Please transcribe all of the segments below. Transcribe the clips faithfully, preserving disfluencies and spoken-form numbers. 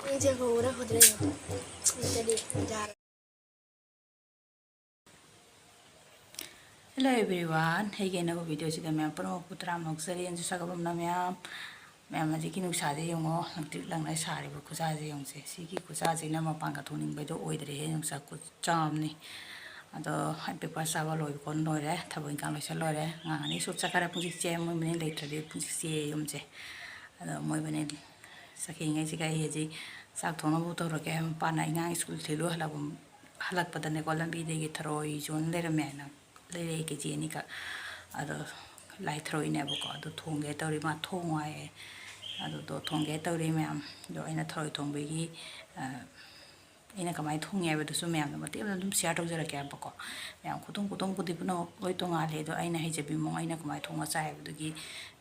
ꯃꯤꯁꯦ ꯍꯧꯔ ꯍꯧꯗ꯭ꯔꯦ꯫ ꯁꯤꯗꯗꯤ ꯌꯥꯔꯦ꯫ Hello everyone, ꯑꯩꯒꯤ ꯑꯅꯧꯕ video ꯁꯤꯗ ꯃꯌꯥꯝ ꯄꯨꯝꯅꯃꯛꯄꯨ ꯇꯔꯥꯝꯅ ꯑꯣꯛꯆꯔꯤ꯫ ꯑꯟꯖꯨ ꯁꯥꯒꯕꯝꯅ ꯃꯌꯥꯝ, ꯃꯌꯥꯝ ꯍꯧꯖꯤꯛꯀꯤ ꯅꯨꯡꯁꯥꯁꯦ ꯌꯦꯡꯉꯣ, ꯂꯪꯇ꯭ꯔꯤꯛ ꯂꯪꯅ ꯁꯥꯔꯤꯕ ꯈꯨꯠꯁꯥꯁꯦ ꯌꯦꯡꯉꯨꯁꯦ꯫ ꯁꯤꯒꯤ ꯈꯨꯠꯁꯥꯁꯤꯅ ꯃꯄꯥꯟꯒ ꯊꯣꯛꯅꯤꯡꯕꯩꯗꯣ ꯑꯣꯏꯗ꯭ꯔꯦꯍꯦ, ꯅꯨꯡꯁꯥ ꯈꯨꯠꯁꯥ ꯑꯃꯅꯤ꯫ ꯑꯗꯣ ꯑꯩ breakfast ꯆꯥꯕ ꯂꯣꯏꯕ ꯀꯣꯟ ꯂꯣꯏꯔꯦ, ꯊꯕꯛ ꯏꯪꯈꯥꯡ ꯂꯣꯏꯁꯤꯜ ꯂꯣꯏꯔꯦ꯫ ꯑꯉꯥꯡ ꯑꯅꯤ ꯁ꯭ꯀꯨꯜ ꯆꯠꯈ꯭ꯔꯦ, ꯄꯨꯡ ꯁꯤꯛꯁꯁꯦ ꯃꯣꯏ ꯃꯅꯦ ꯂꯩꯇ꯭ꯔꯗꯤ ꯄꯨꯡ ꯁꯤꯛꯁꯁꯦ ꯌꯨꯝꯁꯦ꯫ ꯑꯗꯣ ꯃꯣꯏ ꯃꯅꯦ ꯆꯠꯈꯤꯉꯩꯁꯤꯒ ꯑꯩ ꯍꯧꯖꯤꯛ ꯆꯥꯛ ꯊꯣꯡꯅꯕ ꯇꯧꯔꯒꯦ꯫ ꯃꯄꯥꯅ ꯑꯉꯥꯡ ꯁ꯭ꯀꯨꯜ ꯊꯤꯜꯂꯨ ꯍꯜꯂꯛꯄ ꯍꯜꯂꯛꯄꯗꯅꯦꯀꯣ, ꯂꯝꯕꯤꯗꯒꯤ ꯊꯔꯣꯏ ꯌꯣꯟ ꯂꯩꯔꯝꯃꯦꯅ ꯂꯩꯔꯛꯑꯦ ꯀꯦ ꯖꯤ ꯑꯅꯤꯈꯛ꯫ ꯑꯗꯣ ꯂꯥꯏ ꯊꯔꯣꯏꯅꯦꯕꯀꯣ, ꯑꯗꯣ ꯊꯣꯡꯒꯦ ꯇꯧꯔꯤ, ꯃꯥ ꯊꯣꯡꯉꯣ ꯍꯥꯏꯌꯦ꯫ ꯑꯗꯨꯗꯣ ꯊꯣꯡꯒꯦ ꯇꯧꯔꯤ ꯃꯌꯥꯝ꯫ ꯑꯗꯣ ꯑꯩꯅ ꯊꯔꯣꯏ ꯊꯣꯡꯕꯒꯤ, ꯑ, ꯑꯩꯅ ꯀꯃꯥꯏꯅ ꯊꯣꯡꯉꯦ ꯍꯥꯏꯕꯗꯨꯁꯨ ꯃꯌꯥꯝꯗ ꯃꯇꯦꯛ ꯑꯃ ꯑꯗꯨꯝ share ꯇꯧꯖꯔꯛꯀꯦꯕꯀꯣ꯫ ꯃꯌꯥꯝ ꯈꯨꯊꯣꯡ, ꯈꯨꯊꯣꯡꯕꯨꯗꯤ ꯄꯨꯝꯅꯃꯛ ꯂꯣꯏ ꯇꯣꯡꯉꯥꯜꯂꯦ, ꯑꯗꯣ ꯑꯩꯅ ꯍꯩꯖꯕꯤ ꯃꯑꯣꯡ, ꯑꯩꯅ ꯀꯃꯥꯏꯅ ꯊꯣꯡꯉ ꯆꯥꯏ ꯍꯥꯏꯕꯗꯨꯒꯤ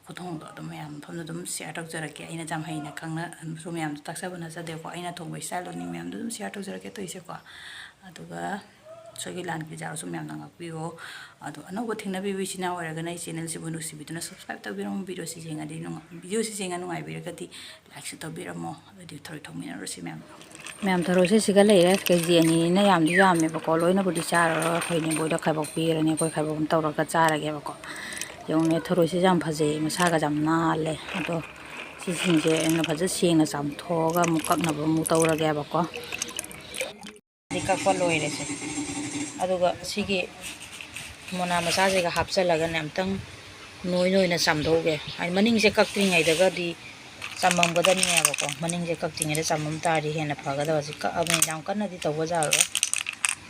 ꯈꯨꯊꯣꯡꯗꯣ ꯑꯗꯨꯝ ꯃꯌꯥꯝ ꯃꯐꯝꯗ ꯑꯗꯨꯝ share ꯇꯧꯖꯔꯛꯀꯦ꯫ ꯑꯩꯅ ꯌꯥꯝ ꯍꯩꯅ ꯈꯪꯅꯁꯨ ꯃꯌꯥꯝꯗ ꯇꯥꯛꯆꯕ ꯅꯠꯆꯗꯦꯀꯣ꯫ ꯑꯩꯅ ꯊꯣꯡꯕ style ꯗꯣ ꯃꯌꯥꯝꯗ ꯑꯗꯨꯝ share ꯇꯧꯖꯔꯛꯀꯦ ꯇꯧꯔꯤꯁꯦꯀꯣ꯫ ꯑꯗꯨꯒ ꯁꯣꯏꯈꯤ ꯂꯥꯟꯈꯤ ꯌꯥꯎꯔꯁꯨ ꯃꯌꯥꯝꯅ ꯉꯥꯛꯄꯤꯌꯣ꯫ ꯑꯗꯣ ꯑꯅꯧꯕ ꯊꯦꯡꯅꯕꯤꯕ ꯏꯆꯤꯟ ꯏꯅꯥꯎ ꯑꯣꯏꯔꯒꯅ ꯑꯩ channel ꯁꯤꯕꯨ ꯅꯨꯡꯁꯤꯕꯤꯗꯨꯅ subscribe ꯇꯧꯕꯤꯔꯝꯃꯣ꯫ Video ꯁꯤ ꯌꯦꯡꯉꯗꯤ ꯅꯨꯡꯉꯥꯏ-, video ꯁꯤ ꯌꯦꯡꯉ ꯅꯨꯡꯉꯥꯏꯕꯤꯔꯒꯗꯤ like ꯁꯨ ꯇꯧꯕꯤꯔꯝꯃꯣ꯫ ꯑꯗꯨꯗꯤ ꯊꯔꯣꯏ ꯊꯣꯡꯃꯤꯟꯅꯔꯨꯔꯁꯤ ꯃꯌꯥꯝ꯫ ꯃꯌꯥꯝ ꯊꯔꯣꯏꯁꯦ ꯁꯤꯒ ꯂꯩꯔꯦ꯫ ꯀꯦ ꯖꯤ ꯑꯅꯤꯅ ꯌꯥꯝꯗꯤ ꯌꯥꯝꯃꯦꯕꯀꯣ꯫ ꯂꯣꯏꯅꯕꯨꯗꯤ ꯆꯥꯔꯔꯣꯏ꯫ ꯑꯩꯈꯣꯏ ꯅꯦꯕꯣꯏꯗ ꯈꯥꯏꯕꯣꯛꯄꯤꯔꯅꯤ꯫ ꯑꯩꯈꯣꯏ ꯈꯥꯏꯕꯣꯛ ꯑꯃ ꯇꯧꯔꯒ ꯆꯥꯔꯒꯦꯕꯀꯣ꯫ ꯌꯦꯡꯉꯨꯅꯦ, ꯊꯔꯣꯏꯁꯤꯁꯨ ꯌꯥꯝ ꯐꯖꯩ꯫ ꯃꯁꯥꯒꯁꯦ ꯌꯥꯝ ꯅꯥꯜꯂꯦ꯫ ꯑꯗꯣ ꯁꯤꯁꯤꯡꯁꯦ ꯑꯩꯅ ꯐꯖꯅ ꯁꯦꯡꯅ ꯆꯥꯝꯊꯣꯛꯑꯒ ꯑꯃꯨꯛ ꯀꯛꯅꯕ ꯑꯃꯨꯛ ꯇꯧꯔꯒꯦꯕꯀꯣ꯫ ꯁꯤ ꯀꯛꯄ ꯂꯣꯏꯔꯦꯁꯦ꯫ ꯑꯗꯨꯒ ꯁꯤꯒꯤ ꯃꯣꯅꯥ ꯃꯆꯥꯁꯤꯒ ꯍꯥꯞꯆꯜꯂꯒꯅꯦ, ꯑꯝꯇꯪ ꯅꯣꯏ ꯅꯣꯏꯅ ꯆꯥꯝꯊꯣꯛꯎꯒꯦ꯫ ꯍꯥꯏꯗꯤ ꯃꯅꯤꯡꯁꯦ ꯀꯛꯇ꯭ꯔꯤꯉꯩꯗꯒꯗꯤ ꯆꯥꯝꯃꯝꯒꯗꯕꯅꯦꯕꯀꯣ꯫ ꯃꯅꯤꯡꯁꯦ ꯀꯛꯇ꯭ꯔꯤꯉꯩꯗ ꯆꯥꯝꯃꯝ ꯇꯥꯔꯗꯤ ꯍꯦꯟꯅ ꯐꯒꯗꯕ꯫ ꯁꯤ ꯀꯛꯑꯕꯅꯤ, ꯌꯥꯝ ꯀꯟꯅꯗꯤ ꯇꯧꯕ ꯌꯥꯔꯔꯣꯏ꯫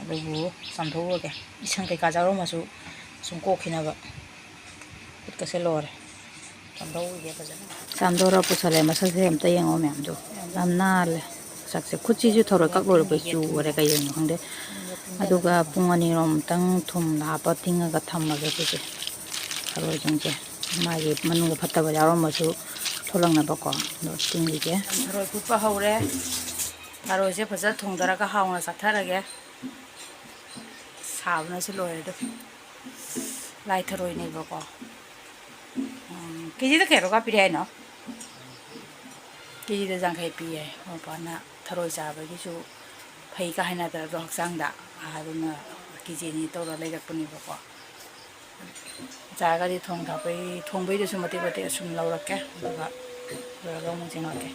ꯑꯗꯨꯕꯨ ꯆꯥꯝꯊꯣꯛꯎꯔꯒꯦ꯫ ꯏꯁꯪ ꯀꯩꯀꯥ ꯌꯥꯎꯔꯝꯃꯁꯨ ꯁꯨꯝ ꯀꯣꯛꯈꯤꯅꯕ꯫ ꯈꯨꯠꯀꯁꯦ ꯂꯣꯏꯔꯦ꯫ ꯆꯥꯝꯊꯣꯛꯎꯒꯦ ꯐꯖꯅ꯫ ꯆꯥꯝꯊꯣꯛꯑ ꯄꯨꯁꯜꯂꯦ꯫ ꯃꯁꯛꯁꯦ ꯑꯝꯇ ꯌꯦꯡꯉꯣ ꯃꯌꯥꯝꯗꯣ꯫ ꯌꯥꯝ ꯅꯥꯜꯂꯦ꯫ ꯁꯛꯁꯦ, ꯈꯨꯠꯁꯤꯁꯨ ꯊꯔꯣꯏ ꯀꯛ ꯂꯣꯏꯔꯛꯄꯩ ꯆꯨꯔꯦ꯫ ꯀꯩꯒꯤꯅꯣ ꯈꯪꯗꯦ꯫ ꯑꯗꯨꯒ ꯄꯨꯡ ꯑꯅꯤꯔꯣꯝ ꯑꯃꯨꯛꯇꯪ ꯊꯨꯝ ꯍꯥꯞꯄ ꯇꯤꯡꯉꯒ ꯊꯝꯃꯒꯦ ꯁꯤꯁꯦ꯫ ꯊꯔꯣꯏꯁꯤꯡꯁꯦ ꯃꯥꯒꯤ ꯃꯅꯨꯡꯗ ꯐꯠꯇꯕ ꯌꯥꯎꯔꯝꯃꯁꯨ ꯊꯣꯛꯂꯛꯅꯕꯀꯣ꯫ ꯑꯗꯣ ꯇꯤꯡꯈꯤꯒꯦ꯫ ꯊꯔꯣꯏ ꯐꯨꯠꯄ ꯍꯧꯔꯦ꯫ ꯊꯔꯣꯏꯁꯦ ꯐꯖꯅ ꯊꯣꯡꯗꯔꯒ ꯍꯥꯎꯅ ꯆꯥꯊꯔꯒꯦ꯫ ꯁꯥꯕꯅꯁꯨ ꯂꯣꯏꯔꯦ ꯑꯗꯣ꯫ ꯂꯥꯏ ꯊꯔꯣꯏꯅꯦꯕꯀꯣ꯫ ꯎꯝ, ꯀꯦꯖꯤꯗ ꯀꯌꯥ ꯀꯌꯥ ꯄꯤꯔꯦ ꯍꯥꯏꯅꯣ? ꯀꯦꯖꯤꯗ ꯌꯥꯡꯈꯩ ꯄꯤꯌꯦ꯫ ꯃꯄꯥꯅ ꯊꯔꯣꯏ ꯆꯥꯕꯒꯤꯁꯨ ꯐꯩ ꯀꯥ ꯍꯥꯏꯅꯗꯕꯗꯣ ꯍꯛꯆꯥꯡꯗ, ꯑꯗꯨꯅ ꯀꯦꯖꯤ ꯑꯅꯤ ꯇꯧꯔ ꯂꯩꯔꯛꯄꯅꯦꯕꯀꯣ꯫ ꯆꯥꯔꯒꯗꯤ ꯊꯣꯡ ꯊꯥꯛꯄꯩ, ꯊꯣꯡꯕꯩꯗꯨꯁꯨ ꯃꯇꯦꯛ ꯃꯇꯦꯛ ꯑꯁꯨꯝ ꯂꯧꯔꯛꯀꯦ, ꯑꯗꯨꯒ ꯂꯣꯏꯔꯒ ꯑꯃꯨꯛ ꯌꯦꯡꯉꯛꯀꯦ꯫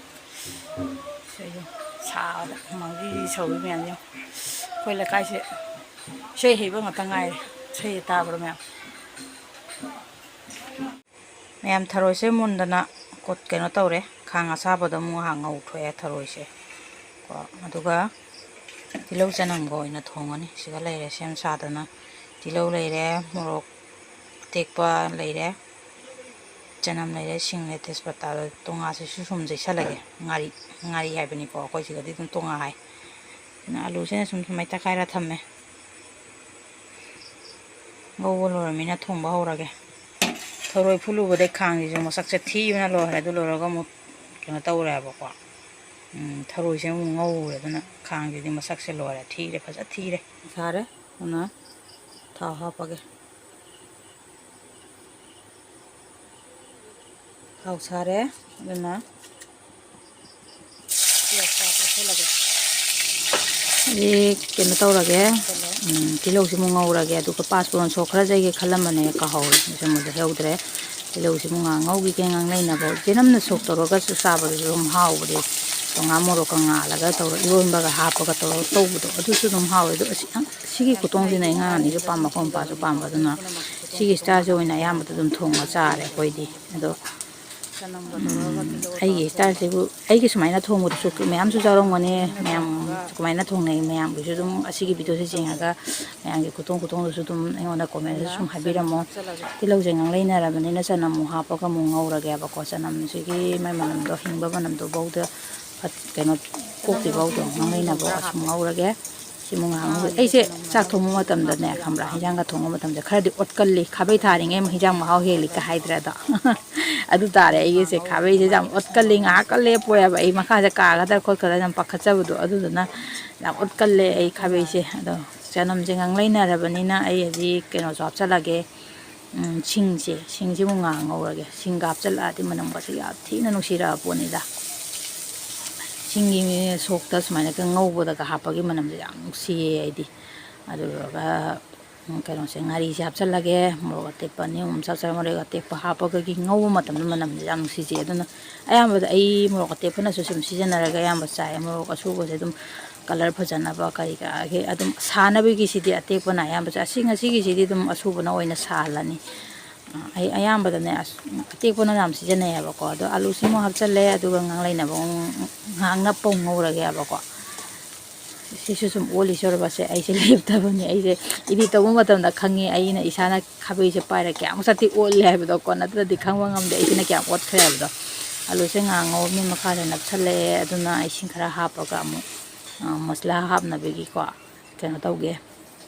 ꯁꯤꯁꯨ ꯁꯥꯕꯗ ꯍꯨꯃꯥꯡ ꯖꯤꯖꯤ ꯁꯧꯔꯤ ꯃꯌꯥꯝ ꯌꯦꯡꯉꯣ꯫ ꯑꯩꯈꯣꯏ ꯂꯩꯀꯥꯏꯁꯦ ꯏꯁꯩ ꯍꯩꯕ ꯉꯥꯛꯇ ꯉꯥꯏꯔꯦ꯫ ꯏꯁꯩ ꯇꯥꯕ꯭ꯔꯣ ꯃꯌꯥꯝ? ꯃꯌꯥꯝ, ꯊꯔꯣꯏꯁꯦ ꯃꯨꯟꯗꯅ ꯀꯣꯠ-, ꯀꯩꯅꯣ ꯇꯧꯔꯦ꯫ ꯈꯥꯡ ꯑꯁꯥꯕꯗ ꯑꯃꯨꯛ ꯉꯥꯏꯍꯥꯛ ꯉꯧꯊꯣꯛꯑꯦ ꯊꯔꯣꯏꯁꯦ꯫ ꯀꯣ, ꯑꯗꯨꯒ ꯇꯤꯜꯍꯧ ꯆꯅꯝꯒ ꯑꯣꯏꯅ ꯊꯣꯡꯉꯅꯤ꯫ ꯁꯤꯒ ꯂꯩꯔꯦ ꯁꯦꯝ ꯁꯥꯗꯅ꯫ ꯇꯤꯜꯍꯧ ꯂꯩꯔꯦ, ꯃꯣꯔꯣꯛ ꯑꯇꯦꯛꯄ ꯂꯩꯔꯦ, ꯆꯅꯝ ꯂꯩꯔꯦ, ꯁꯤꯡ ꯂꯩꯔꯦ, ꯇꯦꯖꯄꯇꯥ ꯂꯩꯔꯦ꯫ ꯇꯣꯉꯥꯁꯤꯁꯨ ꯁꯨꯝ ꯌꯩꯁꯜꯂꯒꯦ꯫ ꯉꯥꯔꯤ, ꯉꯥꯔꯤ ꯍꯥꯏꯕꯅꯤꯀꯣ, ꯑꯩꯈꯣꯏ ꯁꯤꯗꯗꯤ ꯑꯗꯨꯝ ꯇꯣꯉꯥ ꯍꯥꯏ꯫ ꯑꯗꯨꯅ ꯑꯂꯨꯁꯤꯅ ꯁꯨꯝ ꯁꯨꯃꯥꯏꯅ ꯇꯛꯈꯥꯏꯔ ꯊꯝꯃꯦ꯫ ꯉꯧꯕ ꯂꯣꯏꯔꯃꯤꯅ ꯊꯣꯡꯕ ꯍꯧꯔꯒꯦ꯫ ꯊꯔꯣꯏ ꯐꯨꯠꯂꯨꯕꯗꯩ ꯈꯥꯡꯁꯤꯁꯨ ꯃꯁꯛꯁꯦ ꯊꯤꯕꯅ ꯂꯣꯏꯔꯦ꯫ ꯑꯗꯨ ꯂꯣꯏꯔꯒ ꯑꯃꯨꯛ ꯀꯩꯅꯣ ꯇꯧꯔꯦꯕꯀꯣ꯫ ꯎꯝ, ꯊꯔꯣꯏꯁꯦ ꯑꯃꯨꯛ ꯉꯧꯔꯦ꯫ ꯑꯗꯨꯅ ꯈꯥꯡꯁꯤꯗꯤ ꯃꯁꯛꯁꯦ ꯂꯣꯏꯔꯦ꯫ ꯊꯤꯔꯦ, ꯐꯖ ꯊꯤꯔꯦ꯫ ꯁꯥꯔꯦ꯫ ꯑꯗꯨꯅ ꯊꯥꯎ ꯍꯥꯞꯄꯒꯦ꯫ ꯊꯥꯎ ꯁꯥꯔꯦ꯫ ꯑꯗꯨꯅ ꯄꯤꯌꯥꯁ ꯈꯔ ꯇꯣꯠꯁꯤꯜꯂꯒꯦ꯫ ꯑꯗꯩ ꯀꯩꯅꯣ ꯇꯧꯔꯒꯦ, ꯎꯝ, ꯇꯤꯜꯍꯧꯁꯤꯃꯨꯛ ꯉꯧꯔꯒꯦ, ꯑꯗꯨꯒ ꯄꯥꯁꯄꯣꯔꯟ ꯁꯣꯛ ꯈꯔ ꯆꯩꯒꯦ ꯈꯜꯂꯝꯕꯅꯦ, ꯀꯥꯎꯍꯧꯔꯦ, ꯃꯆꯟꯕꯨꯗꯤ ꯍꯩꯍꯧꯗ꯭ꯔꯦ꯫ ꯇꯤꯜꯍꯧꯁꯤꯃꯨꯛ ꯉꯥꯏꯍꯥꯛ ꯉꯧꯈꯤꯒꯦ, ꯉꯥꯡ ꯂꯩꯅꯕ꯫ ꯆꯦꯅꯝꯅ ꯁꯣꯛ ꯇꯧꯔꯒꯁꯨ ꯆꯥꯕꯗꯨꯁꯨ ꯑꯗꯨꯝ ꯍꯥꯎꯕꯅꯦ, ꯉꯥ ꯃꯣꯔꯣꯛꯀ ꯉꯥꯜꯂꯒ ꯇꯧꯔꯒ, ꯏꯔꯣꯟꯕꯒ ꯍꯥꯞꯄꯒ ꯇꯧꯔꯒ ꯇꯧꯕꯗꯣ, ꯑꯗꯨꯁꯨ ꯑꯗꯨꯝ ꯍꯥꯎꯋꯦ꯫ ꯑꯗꯣ ꯑꯁꯤ ꯌꯥꯝ, ꯁꯤꯒꯤ ꯈꯨꯊꯣꯡꯁꯤꯅ ꯑꯩ ꯑꯉꯥꯡ ꯑꯅꯤꯁꯨ ꯄꯥꯝꯕ, ꯑꯩꯈꯣꯏ ꯃꯄꯥꯁꯨ ꯄꯥꯝꯕ, ꯑꯗꯨꯅ ꯁꯤꯒꯤ ꯏꯁꯇꯥꯏꯜꯁꯦ ꯑꯣꯏꯅ ꯑꯌꯥꯝꯕ ꯑꯗꯨꯝ ꯊꯣꯡꯉ ꯆꯥꯔꯦ ꯑꯩꯈꯣꯏꯗꯤ꯫ ꯑꯗꯣ, ꯎꯝ, ꯑꯩꯒꯤ ꯏꯁꯇꯥꯏꯜꯁꯤꯕꯨ, ꯑꯩꯒꯤ ꯁꯨꯃꯥꯏꯅ ꯊꯣꯡꯕꯗꯨꯁꯨ ꯃꯌꯥꯝꯁꯨ ꯌꯥꯎꯔꯝꯒꯅꯤ꯫ ꯃꯌꯥꯝ ꯀꯃꯥꯏꯅ ꯊꯣꯡꯅꯩ, ꯃꯌꯥꯝꯒꯤꯁꯨ ꯑꯗꯨꯝ ꯑꯁꯤꯒꯤ ꯚꯤꯗꯤꯑꯣꯁꯦ ꯌꯦꯡꯉꯒ ꯃꯌꯥꯝꯒꯤ ꯈꯨꯊꯣꯡ ꯈꯨꯊꯣꯡꯗꯨꯁꯨ ꯑꯗꯨꯝ ꯑꯩꯉꯣꯟꯗ ꯀꯣꯃꯦꯟꯗꯁꯨ ꯁꯨꯝ ꯍꯥꯏꯕꯤꯔꯝꯃꯣ꯫ ꯇꯤꯜꯍꯧꯁꯦ ꯉꯥꯡ ꯂꯩꯅꯔꯕꯅꯤꯅ ꯆꯅꯝ ꯑꯃꯨꯛ ꯍꯥꯞꯄꯒ ꯑꯃꯨꯛ ꯉꯧꯔꯒꯦꯕꯀꯣ꯫ ꯆꯅꯝꯁꯤꯒꯤ ꯃꯥꯏ ꯃꯅꯝꯗꯣ, ꯍꯤꯡꯕ ꯃꯅꯝꯗꯣ ꯐꯥꯎꯗ ꯐꯠ-, ꯀꯩꯅꯣ, ꯀꯣꯛꯇ꯭ꯔꯤ ꯐꯥꯎꯗ ꯉꯥꯡ ꯂꯩꯅꯕ ꯑꯁꯨꯝ ꯉꯧꯔꯒꯦ꯫ ꯁꯤꯃꯨꯛ ꯉꯥꯏꯍꯥꯛ ꯉꯧ-, ꯑꯩꯁꯦ ꯆꯥꯛ ꯊꯣꯡꯕ ꯃꯇꯝꯗꯅꯦ, ꯈꯪꯕ꯭ꯔꯥ, ꯍꯤꯟꯖꯥꯡꯒ ꯊꯣꯡꯕ ꯃꯇꯝꯗ ꯈꯔꯗꯤ ꯑꯣꯠꯀꯜꯂꯤ꯫ ꯈꯥꯕꯩ ꯊꯥꯔꯤꯉꯩ ꯑꯃꯨꯛ ꯍꯤꯟꯖꯥꯡ ꯃꯍꯥꯎ ꯍꯦꯜꯂꯤ ꯀ ꯍꯥꯏꯗ꯭ꯔꯥ ꯑꯗꯣ? ꯑꯗꯨ ꯇꯥꯔꯦ ꯑꯩꯒꯤꯁꯦ꯫ ꯈꯥꯕꯩꯁꯦ ꯌꯥꯝ ꯑꯣꯠꯀꯜꯂꯤ, ꯉꯥꯏꯍꯥꯛꯀ ꯂꯦꯞꯄꯣꯏꯕ꯫ ꯑꯩ ꯃꯈꯥꯁꯦ ꯀꯥꯒꯗ꯭ꯔꯥ ꯈꯣꯠꯀꯗ꯭ꯔꯥ ꯌꯥꯝ ꯄꯥꯈꯠꯆꯕꯗꯣ, ꯑꯗꯨꯗꯨꯅ ꯌꯥꯝ ꯑꯣꯠꯀꯜꯂꯦ ꯑꯩ ꯈꯥꯕꯩꯁꯦ꯫ ꯑꯗꯣ ꯆꯅꯝꯁꯦ ꯉꯥꯡ ꯂꯩꯅꯔꯕꯅꯤꯅ ꯑꯩ ꯍꯧꯖꯤꯛ ꯀꯩꯅꯣꯁꯨ ꯍꯥꯞꯆꯜꯂꯒꯦ, ꯎꯝ, ꯁꯤꯡꯁꯦ, ꯁꯤꯡꯁꯤꯃꯨꯛ ꯉꯥꯡ ꯉꯧꯔꯒꯦ꯫ ꯁꯤꯡꯒ ꯍꯥꯞꯆꯤꯜꯂꯛꯑꯗꯤ ꯃꯅꯝꯒꯁꯦ ꯌꯥꯝ ꯊꯤꯅ ꯅꯨꯡꯁꯤꯔꯛꯑ ꯄꯣꯠꯅꯤꯗ꯫ ꯁꯤꯡꯒꯤ ꯁꯣꯛꯇ ꯁꯨꯃꯥꯏꯅꯒ ꯉꯧꯕꯗꯒ ꯍꯥꯞꯄꯒꯤ ꯃꯅꯝꯁꯦ ꯌꯥꯝ ꯅꯨꯡꯁꯤꯌꯦ ꯑꯩꯗꯤ꯫ ꯑꯗꯨꯗꯨꯒ, ꯎꯝ, ꯀꯩꯅꯣꯁꯦ, ꯉꯥꯔꯤꯁꯦ ꯍꯥꯞꯆꯤꯜꯂꯒꯦ꯫ ꯃꯣꯔꯣꯛ ꯑꯇꯦꯛꯄ ꯑꯅꯤ ꯑꯍꯨꯝ ꯆꯞ ꯆꯥꯏ꯫ ꯃꯣꯔꯣꯛ ꯑꯇꯦꯛꯄ ꯍꯥꯞꯄꯒꯒꯤ ꯉꯧꯕ ꯃꯇꯝꯗ ꯃꯅꯝꯁꯦ ꯌꯥꯝ ꯅꯨꯡꯁꯤꯖꯩ꯫ ꯑꯗꯨꯅ ꯑꯌꯥꯝꯕꯗ ꯑꯩ ꯃꯣꯔꯣꯛ ꯑꯇꯦꯛꯄꯅꯁꯨ ꯁꯨꯝ ꯁꯤꯖꯤꯟꯅꯔꯒ ꯑꯌꯥꯝꯕ ꯆꯥꯏ꯫ ꯃꯣꯔꯣꯛ ꯑꯁꯨꯕꯁꯦ ꯑꯗꯨꯝ colour ꯐꯖꯅꯕ ꯀꯔꯤ ꯀꯔꯥꯒꯤ ꯑꯗꯨꯝ ꯁꯥꯅꯕꯒꯤꯁꯤꯗꯤ ꯑꯇꯦꯛꯄꯅ ꯑꯌꯥꯝꯕ ꯆꯥꯏ꯫ ꯑꯁꯤ ꯉꯁꯤꯒꯤꯁꯤꯗꯤ ꯑꯗꯨꯝ ꯑꯁꯨꯕꯅ ꯑꯣꯏꯅ ꯁꯥꯍꯜꯂꯅꯤ꯫ ꯑꯩ ꯑꯌꯥꯝꯕꯗꯅꯦ ꯑꯁ-, ꯑꯇꯦꯛꯄꯅ ꯌꯥꯝ ꯁꯤꯖꯤꯟꯅꯩꯌꯦꯕꯀꯣ꯫ ꯑꯗꯣ ꯑꯥꯂꯨꯁꯤꯃꯨꯛ ꯍꯥꯞꯆꯜꯂꯦ, ꯑꯗꯨꯒ ꯉꯥꯡ ꯂꯩꯅꯕ ꯑꯃꯨꯛ ꯉꯥꯏꯍꯥꯛ ꯅꯞꯄ ꯑꯃꯨꯛ ꯉꯧꯔꯒꯦꯕꯀꯣ꯫ ꯁꯤꯁꯨ ꯁꯨꯝ ꯑꯣꯜꯂꯤ ꯁꯣꯔꯕꯁꯦ ꯑꯩꯁꯦ ꯂꯦꯞꯇꯕꯅꯤ꯫ ꯑꯩꯁꯦ edit ꯇꯧꯕ ꯃꯇꯝꯗ ꯈꯪꯉꯤ ꯑꯩꯅ ꯏꯁꯥꯅ ꯈꯥꯕꯩꯁꯦ ꯄꯥꯏꯔ ꯀꯌꯥꯃꯨꯛ ꯆꯥꯇꯤ ꯑꯣꯠꯂꯦ ꯍꯥꯏꯕꯗꯣꯀꯣ, ꯅꯠꯇ꯭ꯔꯗꯤ ꯈꯪꯕ ꯉꯝꯗꯦ ꯑꯩꯁꯤꯅ ꯀꯌꯥꯝ ꯑꯣꯠꯈ꯭ꯔꯦ ꯍꯥꯏꯕꯗꯣ꯫ ꯑꯂꯨꯁꯦ ꯉꯥꯡ ꯉꯧꯕꯒꯤ ꯃꯈꯥꯗ ꯅꯞꯁꯜꯂꯛꯑꯦ, ꯑꯗꯨꯅ ꯏꯁꯤꯡ ꯈꯔ ꯍꯥꯞꯄꯒ ꯑꯃꯨꯛ, ꯑ, ꯃꯁꯂꯥ ꯍꯥꯞꯅꯕꯒꯤꯀꯣ ꯀꯩꯅꯣ ꯇꯧꯒꯦ꯫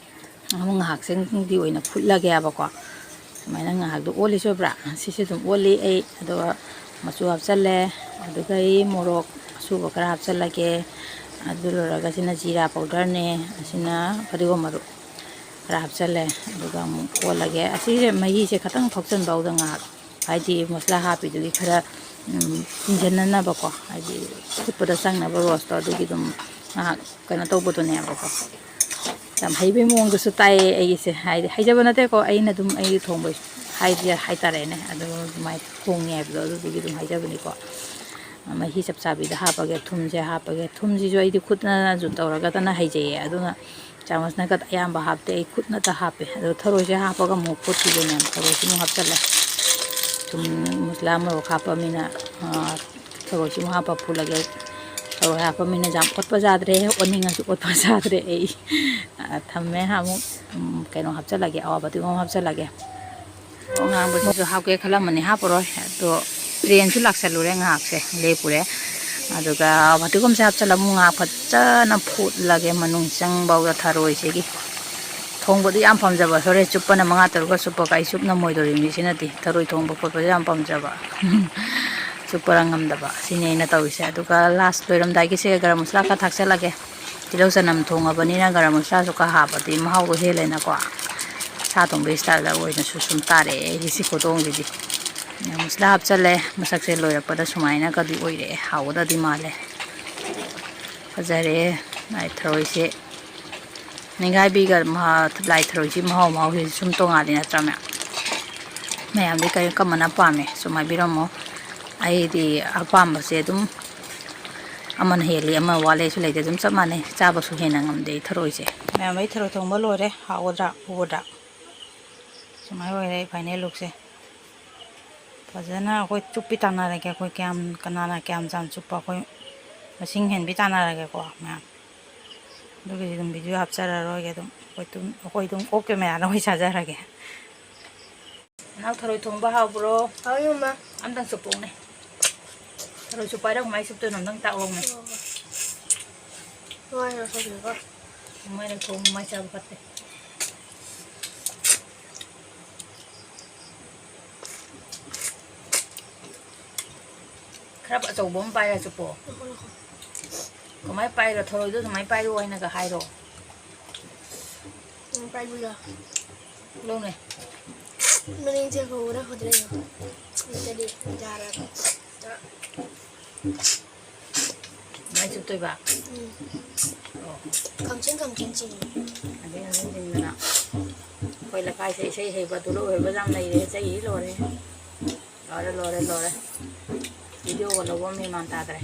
ꯑꯃꯨꯛ ꯉꯥꯏꯍꯥꯛꯁꯤꯡꯒꯤ ꯑꯣꯏꯅ ꯐꯨꯠꯂꯒꯦꯕꯀꯣ꯫ ꯁꯨꯃꯥꯏꯅ ꯉꯥꯏꯍꯥꯛꯇꯣ ꯑꯣꯜꯂꯤꯁꯨ ꯑꯣꯏꯕ꯭ꯔꯥ? ꯁꯤꯁꯨ ꯑꯗꯨꯝ ꯑꯣꯜꯂꯤ ꯑꯩ꯫ ꯑꯗꯨꯒ ꯃꯆꯨ ꯍꯥꯞꯆꯜꯂꯦ, ꯑꯗꯨꯒ ꯑꯩ ꯃꯣꯔꯣꯛ ꯑꯁꯨꯕ ꯈꯔ ꯍꯥꯞꯆꯜꯂꯒꯦ꯫ ꯑꯗꯨ ꯂꯣꯏꯔꯒ ꯁꯤꯅ ꯖꯤꯔꯥ powder ꯅꯦ, ꯑꯁꯤꯅ ꯐꯗꯤꯒꯣꯝ ꯃꯔꯨ ꯈꯔ ꯍꯥꯞꯆꯜꯂꯦ꯫ ꯑꯗꯨꯒ ꯑꯃꯨꯛ ꯑꯣꯜꯂꯒꯦ꯫ ꯑꯁꯤꯁꯦ ꯃꯍꯤꯁꯦ ꯈꯤꯇꯪ ꯊꯣꯛꯆꯟꯕꯧꯗ ꯉꯥꯏꯍꯥꯛ, ꯍꯥꯏꯗꯤ ꯃꯁꯂꯥ ꯍꯥꯞꯄꯤꯗꯨꯒꯤ ꯈꯔ, ꯎꯝ, ꯏꯪꯖꯟꯅꯅꯕꯀꯣ, ꯍꯥꯏꯗꯤ ꯐꯨꯠꯄꯗ ꯆꯪꯅꯕ ꯔꯣꯁꯇꯣ, ꯑꯗꯨꯒꯤ ꯑꯗꯨꯝ ꯉꯥꯏꯍꯥꯛ ꯀꯩꯅꯣ ꯇꯧꯕꯗꯨꯅꯦꯕꯀꯣ꯫ ꯌꯥꯝ ꯍꯩꯕꯩ ꯃꯑꯣꯡꯗꯁꯨ ꯇꯥꯏꯌꯦ ꯑꯩꯒꯤꯁꯦ, ꯍꯥꯏꯗꯤ ꯍꯩꯖꯕ ꯅꯠꯇꯦꯀꯣ, ꯑꯩꯅ ꯑꯗꯨꯝ ꯑꯩꯒꯤ ꯊꯣꯡꯕ ꯍꯥꯏꯗꯤ ꯍꯥꯏꯇꯥꯔꯦꯅꯦ, ꯑꯗꯨ ꯑꯗꯨꯃꯥꯏꯅ ꯊꯣꯡꯉꯦ ꯍꯥꯏꯕꯗꯣ ꯑꯗꯨꯗꯨꯒꯤ ꯑꯗꯨꯝ ꯍꯥꯏꯖꯕꯅꯤꯀꯣ꯫ ꯃꯍꯤ ꯆꯞ ꯆꯥꯕꯤꯗ ꯍꯥꯞꯄꯒꯦ, ꯊꯨꯝꯁꯦ ꯍꯥꯞꯄꯒꯦ꯫ ꯊꯨꯝꯁꯤꯁꯨ ꯑꯩꯗꯤ ꯈꯨꯠꯅꯁꯨ ꯇꯧꯔꯒꯇꯅ ꯍꯩꯖꯩꯌꯦ, ꯑꯗꯨꯅ ꯆꯥꯃꯁꯅꯒ ꯑꯌꯥꯝꯕ ꯍꯥꯞꯇꯦ, ꯑꯩ ꯈꯨꯠꯅꯇ ꯍꯥꯞꯄꯦ꯫ ꯑꯗꯣ ꯊꯔꯣꯏꯁꯦ ꯍꯥꯞꯄꯒ ꯑꯃꯨꯛ ꯐꯨꯠꯈꯤꯗꯣꯏꯅꯦ꯫ ꯊꯔꯣꯏꯁꯤꯃꯨꯛ ꯍꯥꯞꯆꯜꯂꯦ꯫ ꯊꯨꯝ, ꯃꯁꯂꯥ, ꯃꯣꯔꯣꯛ ꯍꯥꯞꯄꯃꯤꯅ, ꯑ, ꯊꯔꯣꯏꯁꯤꯃꯨꯛ ꯍꯥꯞꯄ ꯐꯨꯠꯂꯒꯦ꯫ ꯊꯔꯣꯏ ꯍꯥꯞꯄꯃꯤꯅ ꯌꯥꯝ ꯑꯣꯠꯄ ꯌꯥꯗ꯭ꯔꯦ, ꯑꯣꯠꯅꯤꯡꯉꯁꯨ ꯑꯣꯠꯄ ꯌꯥꯗ꯭ꯔꯦ ꯑꯩ꯫ ꯑ, ꯊꯝꯃꯦ ꯑꯃꯨꯛ, ꯎꯝ, ꯀꯩꯅꯣ ꯍꯥꯞꯆꯜꯂꯒꯦ, ꯑꯋꯥ ꯐꯗꯤꯒꯣꯝ ꯍꯥꯞꯆꯜꯂꯒꯦ꯫ ꯃꯣꯔꯣꯛ ꯑꯉꯥꯡꯕꯁꯤꯁꯨ ꯍꯥꯞꯀꯦ ꯈꯜꯂꯝꯕꯅꯤ, ꯍꯥꯞꯄꯔꯣꯏ꯫ ꯑꯗꯣ train ꯁꯨ ꯂꯥꯛꯁꯜꯂꯨꯔꯦ, ꯉꯥꯏꯍꯥꯛꯁꯦ ꯂꯦꯞꯄꯨꯔꯦ꯫ ꯑꯗꯨꯒ ꯐꯗꯤꯒꯣꯝꯁꯦ ꯍꯥꯞꯆꯜꯂ ꯑꯃꯨꯛ ꯉꯥꯏꯍꯥꯛ ꯐꯖꯅ ꯐꯨꯠꯂꯒꯦ, ꯃꯅꯨꯡ ꯆꯪꯐꯥꯎꯗ ꯊꯔꯣꯏꯁꯤꯒꯤ꯫ ꯊꯣꯡꯕꯗꯤ ꯌꯥꯝ ꯄꯥꯝꯖꯕ, ꯍꯣꯔꯦꯟ ꯆꯨꯞꯄꯅ ꯃꯉꯥ ꯇꯔꯨꯛꯀ ꯆꯨꯞꯄꯒ ꯑꯩ ꯆꯨꯞ ꯉꯝꯃꯣꯏꯗꯧꯔꯤꯕꯅꯤ ꯁꯤꯅꯗꯤ꯫ ꯊꯔꯣꯏ ꯊꯣꯡꯕ ꯈꯣꯠꯄꯁꯦ ꯌꯥꯝ ꯄꯥꯝꯖꯕ꯫ ꯆꯨꯞꯄꯔ ꯉꯝꯗꯕ, ꯁꯤꯅꯤ ꯑꯩꯅ ꯇꯧꯔꯤꯁꯦ꯫ ꯑꯗꯨꯒ last ꯂꯣꯏꯔꯝꯗꯥꯏꯒꯤꯁꯦ ꯒꯔꯝ ꯃꯁꯂꯥ ꯈꯔ ꯊꯥꯛꯆꯜꯂꯒꯦ꯫ ꯇꯤꯜꯍꯧ ꯆꯅꯝ ꯊꯣꯡꯉꯕꯅꯤꯅ ꯒꯔꯝ ꯃꯁꯂꯥꯁꯨ ꯈꯔ ꯍꯥꯞꯄꯗꯤ ꯃꯍꯥꯎꯗꯣ ꯍꯦꯜꯂꯦꯅꯀꯣ꯫ ꯁꯥ ꯊꯣꯡꯕꯒꯤ ꯏꯁꯇꯥꯏꯜꯗ ꯑꯣꯏꯅꯁꯨ ꯁꯨꯝ ꯇꯥꯔꯛꯑꯦ ꯑꯩꯒꯤ ꯁꯤ ꯈꯨꯊꯣꯡꯁꯤꯗꯤ꯫ ꯃꯁꯂꯥ ꯍꯥꯞꯆꯜꯂꯦ꯫ ꯃꯁꯛꯁꯦ ꯂꯣꯏꯔꯛꯄꯗ ꯁꯨꯃꯥꯏꯅꯒꯗꯤ ꯑꯣꯏꯔꯛꯑꯦ꯫ ꯍꯥꯎꯒꯗꯕꯗꯤ ꯃꯥꯜꯂꯦ꯫ ꯐꯖꯔꯦ꯫ ꯂꯥꯏ ꯊꯔꯣꯏꯁꯦ ꯅꯤꯡꯒꯥꯏꯕꯤꯒ ꯃꯍꯥ-, ꯂꯥꯏ ꯊꯔꯣꯏꯁꯤ ꯃꯍꯥꯎ ꯃꯍꯥꯎꯁꯤꯁꯨ ꯁꯨꯝ ꯇꯣꯡꯉꯥꯜꯂꯤ ꯅꯠꯇ꯭ꯔꯥ ꯃꯌꯥꯝ? ꯃꯌꯥꯝꯗꯤ ꯀꯔꯤ, ꯀꯔꯝꯕꯅ ꯄꯥꯝꯃꯦ ꯁꯨꯝ ꯍꯥꯏꯕꯤꯔꯝꯃꯣ꯫ ꯑꯩꯗꯤ ꯑꯄꯥꯝꯕꯁꯦ ꯑꯗꯨꯝ ꯑꯃꯅ ꯍꯦꯜꯂꯤ, ꯑꯃ ꯋꯥꯠꯂꯦꯁꯨ ꯂꯩꯇꯦ, ꯑꯗꯨꯝ ꯆꯞ ꯃꯥꯟꯅꯩ꯫ ꯆꯥꯕꯁꯨ ꯍꯦꯟꯅ ꯉꯝꯗꯦ ꯑꯩ ꯊꯔꯣꯏꯁꯦ꯫ ꯃꯌꯥꯝ, ꯑꯩ ꯊꯔꯣꯏ ꯊꯣꯡꯕ ꯂꯣꯏꯔꯦ꯫ ꯍꯥꯎꯒꯗ꯭ꯔꯥ? ꯎꯒꯗ꯭ꯔꯥ? ꯁꯨꯃꯥꯏꯅ ꯑꯣꯏꯔꯦ ꯑꯩ ꯐꯥꯏꯅꯦꯜ ꯂꯨꯛꯁꯦ꯫ ꯐꯖꯅ ꯑꯩꯈꯣꯏ ꯆꯨꯞꯄꯤ ꯇꯥꯟꯅꯔꯒꯦ꯫ ꯑꯩꯈꯣꯏ ꯀꯌꯥꯝ, ꯀꯅꯥꯅ ꯀꯌꯥꯝ ꯆꯥꯝ ꯆꯨꯞꯄ, ꯑꯩꯈꯣꯏ ꯃꯁꯤꯡ ꯍꯦꯟꯕꯤ ꯇꯥꯟꯅꯔꯒꯦꯀꯣ ꯃꯌꯥꯝ꯫ ꯑꯗꯨꯒꯤꯗꯤ ꯑꯗꯨꯝ ꯚꯤꯗꯤꯑꯣ ꯍꯥꯞꯆꯔꯔꯣꯏꯒꯦ꯫ ꯑꯗꯨꯝ ꯑꯩꯈꯣꯏ ꯑꯗꯨꯝ, ꯑꯩꯈꯣꯏ ꯑꯗꯨꯝ ꯑꯣꯛ ꯀꯦꯃꯦꯔꯥꯗ ꯑꯣꯏ ꯆꯥꯖꯔꯒꯦ꯫ ꯅꯅꯥꯎ ꯊꯔꯣꯏ ꯊꯣꯡꯕ ꯍꯥꯎꯕ꯭ꯔꯣ? ꯍꯥꯎ ꯏꯃꯥ꯫ ꯑꯝꯇꯪ ꯆꯨꯞꯄꯣꯛꯅꯦ꯫ ꯊꯔꯣꯏꯁꯨ ꯄꯥꯏꯔꯞ ꯀꯃꯥꯏꯅ ꯆꯨꯞꯇꯣꯏꯅꯣ ꯑꯝꯇꯪ ꯇꯥꯛꯂꯛꯎꯅꯦ꯫ ꯍꯣꯏ, ꯍꯣꯏ, ꯍꯣꯏ, ꯍꯣꯏ꯫ ꯃꯣꯏꯅ ꯊꯣꯡ ꯃꯥꯏ ꯆꯥꯕ ꯐꯠꯇꯦ꯫ ꯈꯔ ꯑꯆꯧꯕ ꯑꯃ ꯄꯥꯏꯔꯁꯨꯀꯣ꯫ ꯀꯃꯥꯏꯅ ꯄꯥꯏꯔꯣ? ꯊꯔꯣꯏꯗꯣ ꯑꯗꯨꯃꯥꯏꯅ ꯄꯥꯏꯔꯣ ꯍꯥꯏꯅꯒ ꯍꯥꯏꯔꯣ꯫ ꯎꯝ, ꯄꯥꯏꯕꯤꯔꯣ꯫ ꯂꯧꯅꯦ꯫ ꯃꯅꯤꯡ ꯆꯦꯟꯈ꯭ꯔꯣ, ꯅꯈꯨꯠꯇ ꯂꯩꯌꯣ꯫ ꯅꯠꯇ꯭ꯔꯗꯤ ꯌꯥꯔꯣꯏ꯫ ꯑꯗꯨꯃꯥꯏꯅ ꯆꯨꯞꯇꯣꯏꯕ? ꯎꯝ꯫ ꯑꯣ꯫ ꯈꯪꯆꯤꯡ ꯈꯪꯆꯤꯡ ꯆꯤꯡꯉꯤ꯫ ꯈꯪꯆꯤꯡ ꯈꯪꯆꯤꯡ ꯆꯤꯡꯗꯅ꯫ ꯑꯩꯈꯣꯏ ꯂꯩꯀꯥꯏꯁꯦ ꯏꯁꯩ ꯍꯩꯕ, ꯇꯨꯂꯨ ꯍꯩꯕ ꯌꯥꯝ ꯂꯩꯔꯦ꯫ ꯏꯁꯩ ꯂꯣꯏꯔꯦ꯫ ꯂꯣꯏꯔꯦ, ꯂꯣꯏꯔꯦ, ꯂꯣꯏꯔꯦ꯫ ꯚꯤꯗꯤꯑꯣꯒ ꯂꯧꯕ ꯃꯦꯟ ꯃꯥꯟ ꯇꯥꯗ꯭ꯔꯦ꯫